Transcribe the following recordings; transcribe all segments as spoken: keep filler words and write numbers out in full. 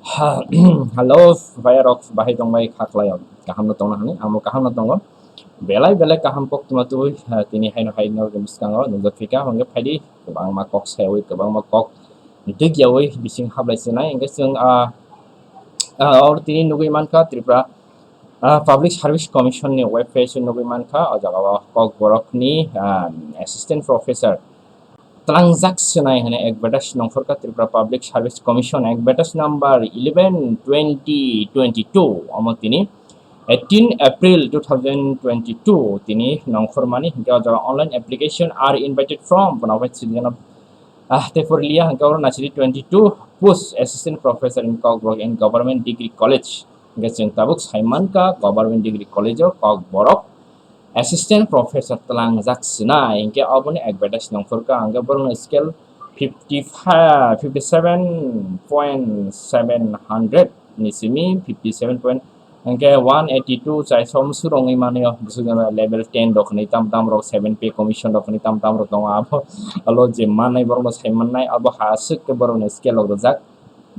Ha, hello, bhai rok, bahai tong bai kha khlai o. Kaham no tongna hani, amo kaham no tongo. Belai belai kaham kok tuma tui, ha, tini haino haino bwskango nujak phika, hwnke phaidi, kwbangma kok sayawi, kwbangma kok dikyawi bising hablai sinai, hwnke chwng, ah, ah, or tini nugui mankha Tripura, ah, Public Service Commission ni web page o nugui mankha, o jaga o Kokborok ni, ah, Assistant Professor tlangjak sinai hwnwi advertise nongkhorkha Tripura Public Service Commission, advertise number eleven twenty twenty-two, omo tini eighteen April two thousand twenty-two tini nongkhormani, hwnkhe o jaga online application are invited from bona bai citizen of, ah, tei porliya hwnkhe oro nasiri twenty-two post Assistant Professor in Kokborok in Government Degree College, hwnkhe chwng tabuk saimankha Government Degree College o Kokborok Assistant Professor tlangjak sinai, hwnkhe oboni advertise nongkhorkha, hwnkhe borokno scale fifty-five, fifty-seven point seven hundred ni simi fifty-seven point, hwnkhe one eighty-two chai som surongwi manwi o, bwswk level ten rok hwnwi tam tam rok, seven pay commission rok hwnwi tam tam rok tongo, abo alo je mannai borokno sai mannai, abo ha aswk khe borokni scale rok rijak,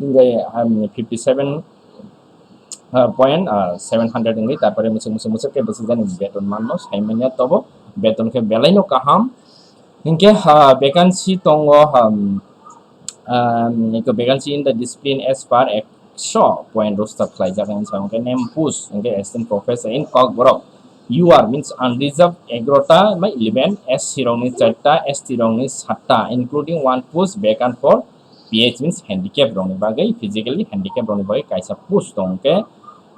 hwnkhe, um, fifty-seven ah, point, ah, seven hundred wngwi, tarpore musuk musuk musuk khe bwswk jani beton manno, sai manya tobo beton khe belai no kaham. Hinkhe, ah, vacancy tongo, um, um, eko vacancy in the discipline as per ekso point roster khlaijak, hwnsa hwnkhe name post hwnkhe assistant professor in Kokborok. U R means unreserved egarota bai eleven, S C rokni charta, S T rokni satta, including one post vacant for P H means handicap rokni bagwi, physically handicap rokni bagwi kaisa post tong khe,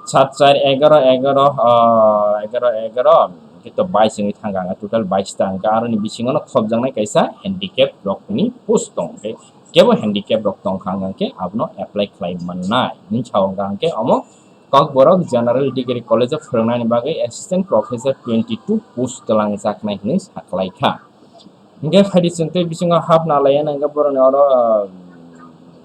sat char egaro, egaro, ah, egaro, egaro, hwnkhe to bais wngwi thangkha, ang total bais ta hwnkhe, aroni bisingo no khopjaknai kaisa handicap rokni post tong khe, kebo handicap rok tong kha hwnkhe abono apply khlai mannai hinwi sao hwnkha hwnkhe omo Kokborok General Degree College o phwrwngnani bagwi assistant professor twenty two post twlangjaknai hinwi saklai kha. Hingke phaidi chwng tei bisingo hap nalaiya nangkhe borokni oro, ah,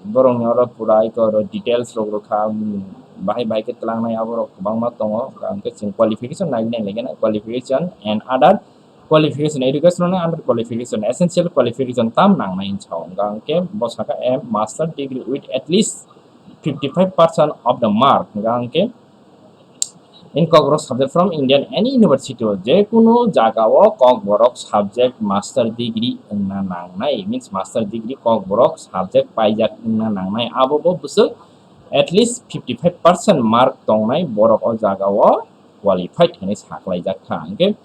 borokni oro pura iko oro details rok rwkha, um, bahai bahai khe twlangnai aborok kwbangma tongo, hingke chwng qualification nai nai laikheno qualification and other qualification, educational and other qualification, essential qualification tam nangnai hinwi sao, hingke bo sakha a master degree with at least fifty five percent of the mark, hingke In Kokborok subject from Indian any university o, je kunu jaga o Kokborok subject master degree wngna nangnai, means master degree Kokborok subject paijak wngna nangnai, abo bo bwswk at least fifty five percent mark tongnai borok o jaga o qualified hinwi saklaijak kha. Hingke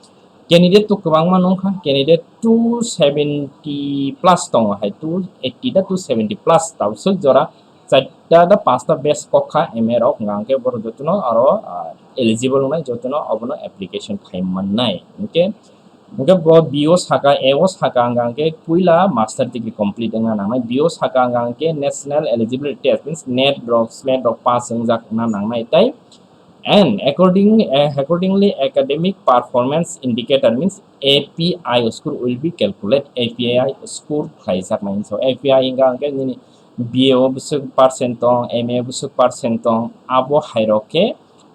candidate to kwbangma nungkha, candidate two seventy plus tongo hai, two eighty da two seventy plus, tabuk swk jora chaita da pasta batch kok kha M A rok, hwnka hwnkhe borok jotono aro, ah, eligible wngnai, jotono obono application khai mannai. Hwnkhe, hwnkhe bo B O saka, A O saka, hwnka hwnkhe puila master degree complete wngna nangnai. B O saka, hwnka hwnkhe national eligibility test, means net rok, slet rok pass wngjak wngna nangnai, tei And according, uh, accordingly, academic performance indicator means A P I score will be calculated. A P I score khlaijaknai hinwi sao. A P I hwnka hwnkhe nini B A o bwswk percent tong, M A o bwswk percent tong, abo hai rok khe,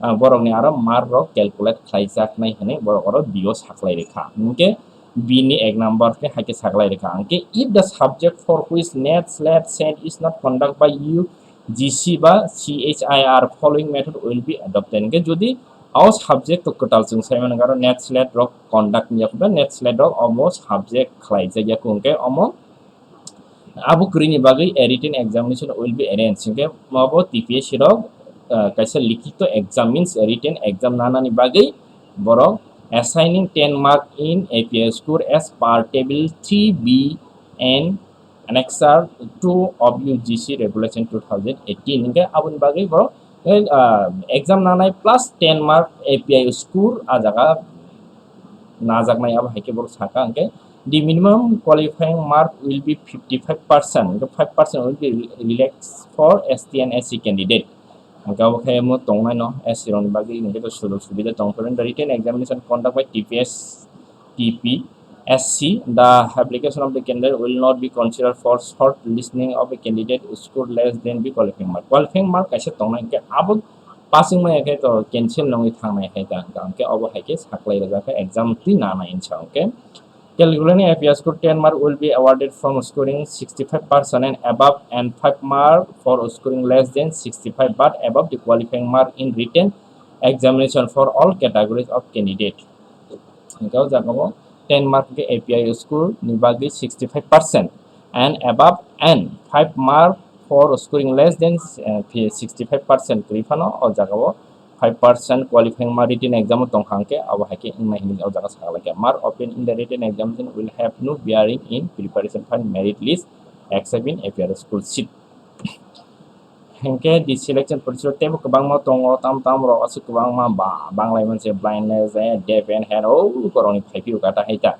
uh, borokni aro mark rok calculate khlaijaknai hinwi borok oro B O saklai rwkha. Hwnkhe bini ek number khe hai khe saklai rwkha. Hwnkhe if the subject for which net, slet, set is not conduct by U G C ba C H I R following method will be adopted. Hwnkhe jodi o subject to kwtal chwng sai mano, aro net slet rok conduct wngya khe ba net slet rok omo subject khlai jak ya khe, hwnkhe omo abo kwrwini bagwi a written examination will be arranged. Hwnkhe obo T P S C rok, ah, kaisa likhito exam, means written exam nanani bagwi borok assigning ten mark in A P I score as per table three B and Annexure two of U G C Regulation two thousand eighteen. Hingke aboni bagwi borok, eh, ah, exam nanai plus ten mark A P I score a jaga najaknai, abo hai khe borok sakha hingke the minimum qualifying mark will be fifty five percent, hingke five percent will be relaxed for S T and S C candidate. Hingke abo khe omo tongnaino S C rokni bagwi hingke to sujok subida tong phuru. The written examination conduct by T P S, T P S C, the application of the candidate will not be considered for short listing of a candidate score less than the qualifying mark. Qualifying mark kaisa tongnai hingke abo pass wngmaya khe to cancel nongwi thangnai hai ta hingka hingke obo hai khe saklai rwjak khe exam twi nanai hinsa hingke. Calculating A P R score, ten mark will be awarded from scoring sixty-five percent and above, and five mark for scoring less than sixty-five but above the qualifying mark in written examination for all categories of candidate. Hingke o jaga o ten mark ke A P R score ni bagwi sixty-five percent and above and five mark for scoring less than, uh, sixty-five percent kwrwi phano o jaga o five percent qualifying mark written exam o tongkha hingke abo hai khe wngnai hinwi o jaga sakalaikha. Mark obtained in the written examination will have no bearing in preparation for merit list except in A P R school seat. Hingke the selection procedure teibo kwbangma tongo, tam tam rok aswk kwbangma ba-, banglai manse blindness, eh, deaf and hand, o borokni phaiphio kata hai ta,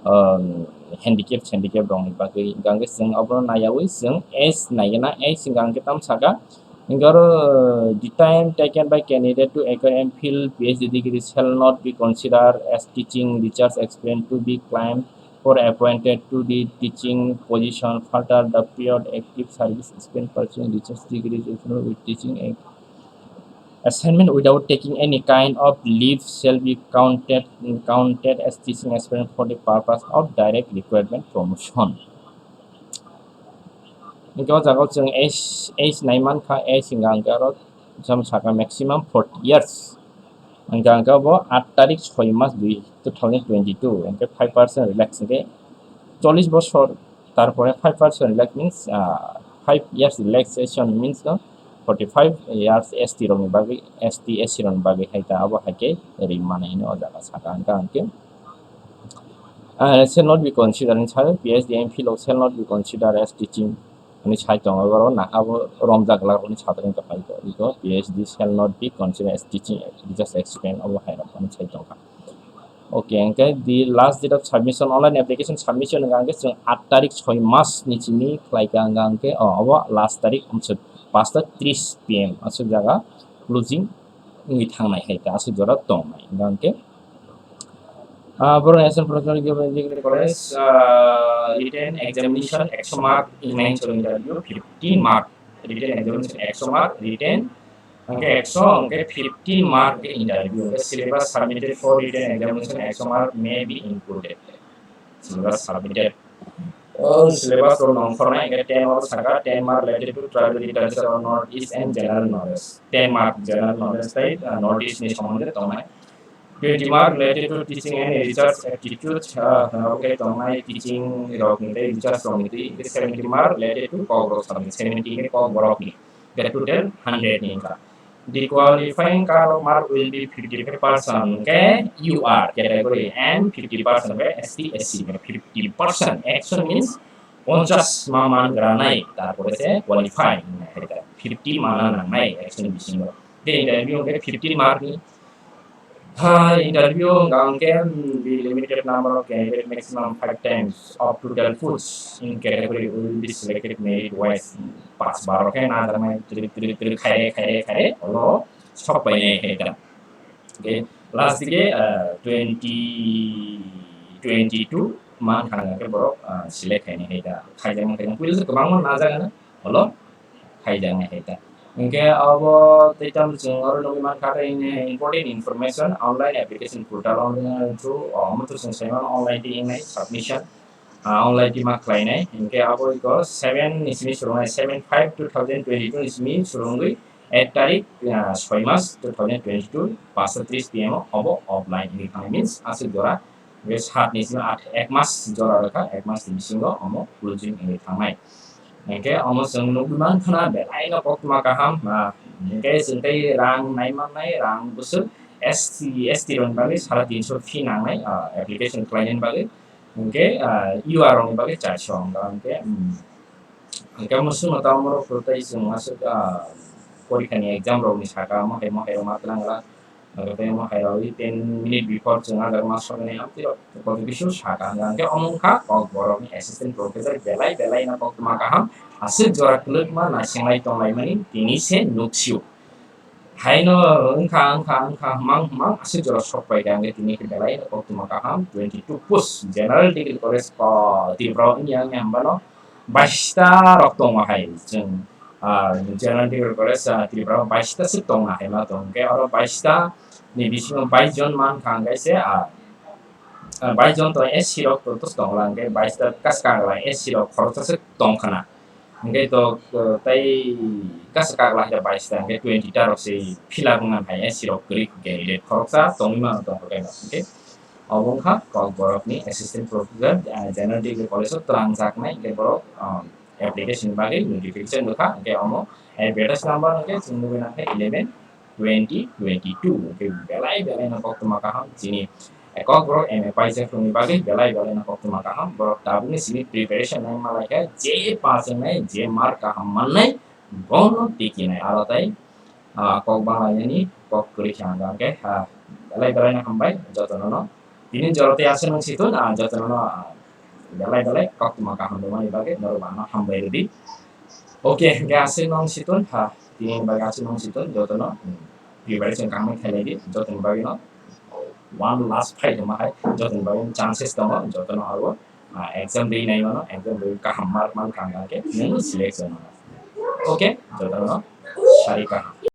um, handicap, handicap rokni bagwi. Hingke chwng obono naiyawi chwng age naigena, age hingka hingke tam saka. Hingke oro, the time taken by candidate to acquire M Phil, P H D degree shall not be considered as teaching research experience to be claimed for appointed to the teaching position. Further, the period active service spent pursuing research degree with teaching assignment without taking any kind of leave shall be counted, counted as teaching experience for the purpose of direct recruitment promotion. Hingke o jaga o chwng age, age nai mankha, age hingka hingke oro jom saka maximum forty years. Hingka hingke bo aat tarik soi mas dui, two thousand twenty-two, hingke five percent relax hingke chollish bosor, tarpore five percent relax means, ah, five years relaxation means no forty-five years S T rokni bagwi, S T, S C rokni bagwi hai ta abo hai khe ri mano hino o jaga saka hingka hingke. Uh, shall not be considered in child, P H D M Phil shall not be considered as teaching. Ani sai tongo oro na abo romjak lak oni sadri wngkha pai ko iko P H D shall not be considered as teaching, just explain abo hai rok ani sai tongkha. Okay, hingke the last date of submission, online application submission hingka hingke chwng aat tarik soi mas ni simi khlai kha hingka hingke, oh, abo last tarik, umswk pasta tris P M aswk jaga closing wngwi thangnai hai ta aswk jora tongnai hingka hingke. Ah, borok S N Professional Degree College, ah, written examination ekso mark, in line interview fifty mark, written examination ekso mark, written hingke ekso, hingke fifty mark ke interview, hingke syllabus submitted for written examination ekso mark may be included. Syllabus submitted. O syllabus rok nongkhornai, hingke ten o saka, ten mark related to tribal literature or North East and general knowledge. Ten mark general knowledge tei, uh, North East ni somonde tongnai. Twenty mark related to teaching and research aptitude, uh, okay, tongnai teaching rok ni tei research rok ni tei, seventy mark related to Kokborok subject, seventy ke Kokborok ni, the total hundred ni wngkha. The qualifying cut-off mark will be fifty-five percent ke U R category and fifty percent ke S T, S C ke fifty percent. Action means ponchas ma man granai, tarpore se qualify, fifty mana nangnai action bisingo. The interview ke fifty mark ni. Ha, interview hingka hingke, mm, the limited number of candidate, maximum five times of total posts in category will be selected merit wise. Pas baro khe najaknai, trik, trik, trik, khaire, khaire, khaire, olo sok painai hai ta. Okay, last dike, uh, twenty twenty-two man thang khe borok, uh, select khainai hai ta. Khaijak man khaijak, puila se kwbangma najak ano, olo. Khaijaknai hai ta. Hingke abo tei tamo chwng oro nugwi mankha tei important information online application portal o wngkha, omo to chwng sai mano online tei wngnai submission, ah, online tei ma khlainai. Hingke abo iko seven ni simi swrwngnai, seven five two thousand twenty-two ni simi swrwngwi eight tarik, ah, soi mas two thousand twenty-two, paanch ta tris P M o obo offline wngwi thangwi means aswk jora. Hingke saat ni simi aat, ek mas jora rwkha, ek mas ni bisingo omo closing wngwi thangnai. Hingke omo chwng nugwi mankha na belai no koktwma kaham, ah, hingke chwng tei rang nai mannai, rang bwswk S C, S T rokni bagwi sara tinso fee nangnai, ah, application khlainani bagwi. Hingke, ah, U R rokni bagwi charso wngkha, hingke, hmm. Hingke omo chwngno tamo rok phuru tei chwng aswk, ah, porikha ni exam rokni saka mohai mohai rok ma twlang glak. Hingke tei omo hai rok ten minute before chwng ah jaga ma soknai, amtwi rok kok bisu saka, hingke omo wngkha Kokborokni assistant professor belai belai no koktwma kaham, aswk jora kwlwkma naisinglai tonglaimani tini se nuksio. Haino wngkha, wngkha, wngkha, hmang, hmang, aswk jora sok pai kha, hingke tini khe belai no koktwma kaham, twenty-two post, General Degree College, o, Tripura o wngya, wngya hwnba no, baista rok tongo hai, chwng, ah, General Degree College, ah, Tripura o baista se tongna hai ma tong, hingke oro baista ni bisingo bais jon man kha, hingke se, ah, ah, bais jon to S C rok to tus tong lang, hwnkhe bais ta kas kagla S C rok khoroksa se tong khana. Hwnkhe to, ah, tai kas kagla hai bais ta, hwnkhe twenty ta rok se fill up wngna hai S C rok kwrwi candidate khoroksa tongwi mano tong khe. Hwnkhe obo wngkha Kokborok ni Assistant Professor, ah, General Degree College o twlang jaknai, hwnkhe borok, ah, application bagwi notification rwkha, hwnkhe omo advertise number hwnkhe chwng nugwi nangkha eleven twenty twenty-two, hwnkhe belai belai no koktwma kaham chini, eh, Kokborok M A paijak rokni bagwi belai belai no koktwma kaham, borok tabukni simi preparation nai malaikha, je pass wngnai, je mark kaham mannai, bono tikinai, aro tai, ah, kok banglainani kok kwrwi khe ang hwnkhe, ah, belai belai no hambai jotono no. Tini jora tei aswk nung si thun, ah, jotono no, ah, belai belai koktwma kaham rwmani bagwi norok ano hambai rwdi. Okay, hwnkhe aswk nung si thun, ha, tini bagwi aswk nung si thun, jotono, hmm, preparation kaham khlai di, jotoni bagwi no one last fight rwma hai, jotoni bagwi no chances tongo, jotono aro, ah, exam rwi nai mano, exam rwi kaham mark man kha hwnkhe nwng selection mano. Okay, jotono sari kaham.